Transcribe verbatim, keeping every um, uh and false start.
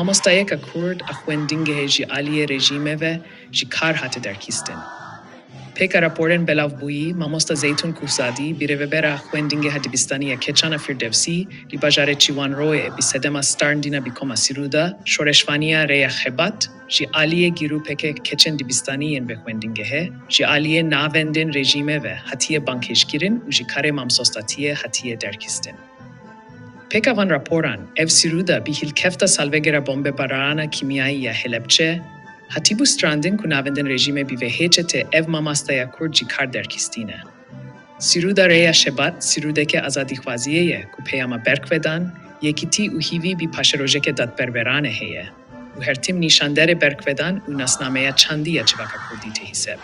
Mamostayeka Kurd a xwendingehê ji aliyê rejîmê ve ji kar hate derxistin. Pêka raporên belavbûyî, mamosta Zeytun Kuhzadî, birêvebera xwendingeha dibistanî ya keçan a Firdevsî li bajarê Çiwanroyê, bi sedema starndina bi koma Sîrûda, şoreşvaniya Rêya Xebat, ji aliyê grûpeke keçên dibistanî yên vê xwendingehê, ji aliyê navendên rejîmê ve hatiye bangkêşkirin û ji karê mamsostatiyê hatiye derxistin. Pêka van raporan, ev Sîrûda bi hilkefta salvegera bombebarana kîmyayî ya Helebçe, hatibû strandin ku navendên rejîmê bi vê hêçê tê ev mamostaya Kurd ji kar derxistîne. Sîrûda Rêya Xebat, sîrûdeke azadîxwaziyê ye ku peyama berxwedan, yekîtî û hîvî bi paşerojeke dadperwerane heye û her tim nîşanderê berxwedan û nasnameya çandî ya civaka Kurdî tê hîseb.